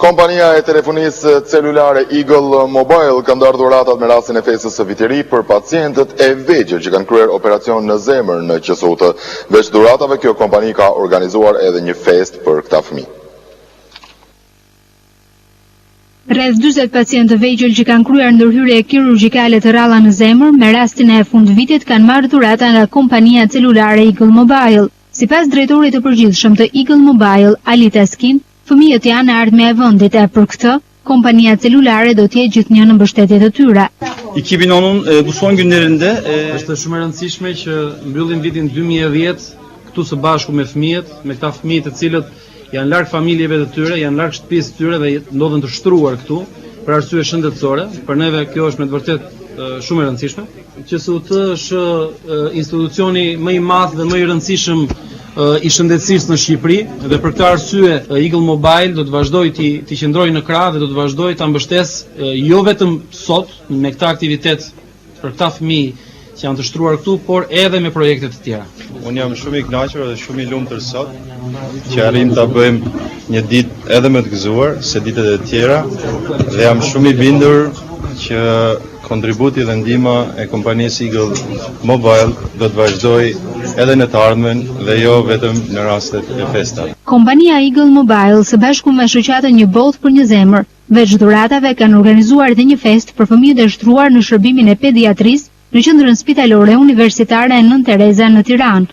Kompania e telefonisë celulare Eagle Mobile ka ndarë dhuratat me rastin e festës së Vitit Ri për pacientët e vegjël që kanë kryer operacion në zemër në QSUT. Veç dhuratave, kjo kompani ka organizuar edhe një festë për këta fëmijë. Rreth 40 pacientë të vegjël që kanë kryer ndërhyrje kirurgjikale të rralla në zemër, me rastin e fundvitit kanë marrë dhurata nga kompania celulare Eagle Mobile. Sipas drejtorit të përgjithshëm të Eagle Mobile, Ali Taskin, fëmijët janë e ardhmja e vendit e për këtë, kompania celulare do të jetë gjithnjë në mbështetje të tyre. 2010'un e, bu son günlerinde e, Është shumë e rëndësishme që mbyllim vitin 2010 këtu së bashku me fëmijët, me këta fëmijë të cilët janë larg familjeve të tyre, janë larg shtëpisë së tyre dhe ndodhen të shtruar këtu për arsye shëndetësore. Për neve kjo është me të vërtetë e, shumë e rëndësishme. QSUT është e, institucioni më i madh dhe më i rëndësishëm e, i shëndetësisë në Shqipëri dhe për këtë arsye e, Eagle Mobile do të vazhdojë t'i t'i qëndrojë në krah dhe do të vazhdojë ta mbështesë e, jo vetëm sot me këtë aktivitet për këta fëmijë që janë të shtruar këtu, por edhe me projekte të tjera. Unë jam shumë i kënaqur dhe shumë i lumtur sot që arrim ta bëjmë një ditë edhe më të gëzuar se ditët e tjera dhe jam shumë i bindur që kontributi dhe ndihma e kompanisë Eagle Mobile do të vazhdojë edhe në të ardhmen dhe jo vetëm në rastet e festave. Kompania Eagle Mobile së bashku me shoqatën Një botë për një zemër, veç dhuratave kanë organizuar edhe një festë për fëmijët e shtruar në shërbimin e pediatrisë në qendrën spitalore universitare Nënë Tereza në Tiranë.